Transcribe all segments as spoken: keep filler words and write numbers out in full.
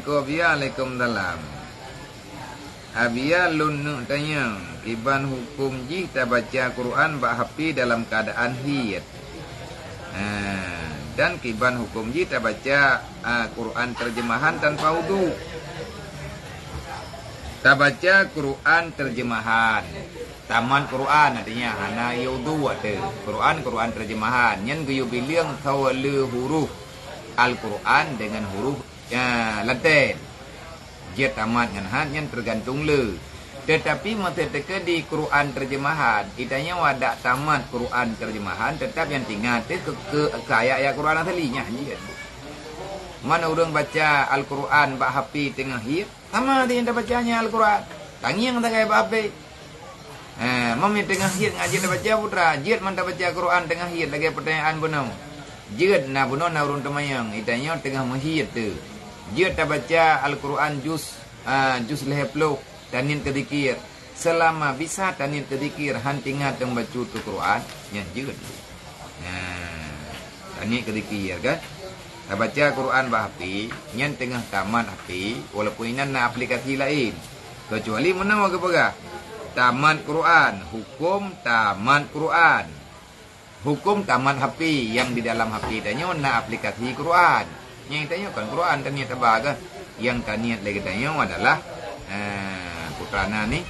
Assalamualaikum. Waalaikumsalam. Abia lôn neuk tanyong, kiban huköm jih tabaca Quran bak H P dalam keuadaan hiet? Ha, dan kiban huköm jih tabaca, a, Quran terjemahan tanpa wudu? Tabaca Quran terjemahan. Tamat Quran, artinya hana yue wudu ateueh. Quran, Quran terjemahan. Nyan geuyue bileueng saboh le huruf Al-Quran dengan huruf, ya, Latin. Jeuet tamat ngon hat nyan teugantung le. Teutapi meusé teukeudi Quran terjemahan, geutanyoe adak tamat Quran terjemahan, teutap nyang teuingat teuh keu, keu, keu ayat-ayat Quran asli nyan jeuet. Man ureuëng baca Al-Quran bak H P teungoh hiet, sama deungon tabaca nyan Al-Quran. Tangieng sagai bak H P. Ha, mam nyang teungoh hiet ngon jeuet tabaca putra, jeuet man tabaca Quran teungoh hiet lagée peutanyaan bunoe. Jeuet na bunoe na ureuëng teumanyong, geutanyoe teungoh meuhiet teuh. Jeuet tabaca Al-Quran juz, a, juz lhée ploh, taniet keu zikir. Seulama bisa taniet keu zikir, han teuingat teuma bacut keu Quran, nyan jeuet. Nah, taniet keu zikir kan. Tabaca Quran bak H P, nyan teungoh tamat H P, walaupun inan na aplikasi laén. Keucuali meunoe geupeugah, tamat Quran, huköm tamat Quran. Huköm tamat H P, nyang di dalam H P tanyoe na aplikasi Quran. Nyang tanyoe kon Quran taniet taba kan. Nyang taniet lé geutanyoe adalah, eh, putra na ni.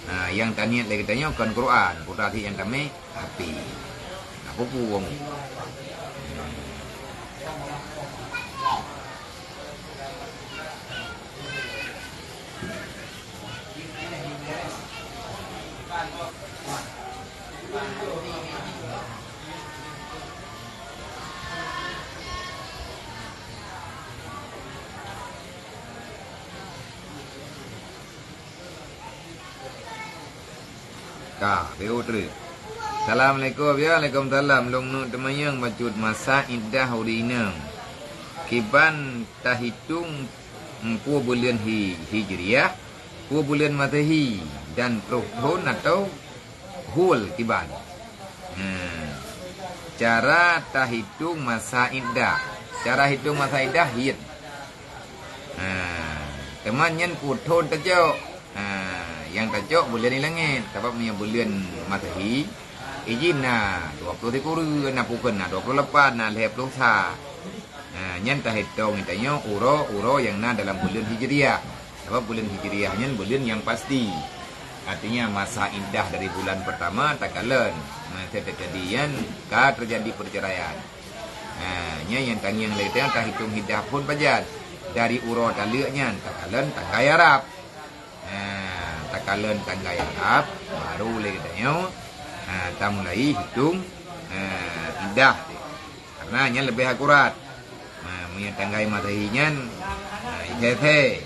Nah, nyang taniet lé geutanyoe kon Quran, putra ti nyang tamé H P. Nah, pupu wong. Ka, B O treuk. Assalamualaikum, ya, waalaikumsalam. Lôn neuk teumanyong bacut masa iddah ureuëng inong. Kiban tahitong peue buleuen hi-, Hijriah, peue buleuen Masehi, dan troh thon atau hul kiban. Hmm. Cara tahitong masa iddah. Cara hitong masa iddah hiet. Ha, teuma nyan peue thon tacok. Ha, nyang tacok buleuen di langét. Sabab meunyoe buleuen Masehi, ijin na dua ploh sikureueng, na pukon na dua ploh lapan, na lhée ploh sa. Ha, nyan tahitong geutanyoe uroe-uroe nyang na dalam buleuen Hijriah. Sabab buleuen Hijriah nyan buleuen nyang pasti. Artinya masa iddah dari bulan pertama takalon. Masa teukeudi nyan ka teujadi perceraian. Ha, nyan nyang tangieng lé geutanyoe tahitong iddah phon pajan. Dari uroe taleuek nyan takalon tanggai Arab. Ha, takalon tanggai Arab, baru lé geutanyoe, ha, tamulai hitong, ha, iddah. Karena nyan leubeh akurat. Ha, meunyoe tanggai Masehi nyan, ha, ithée-thée.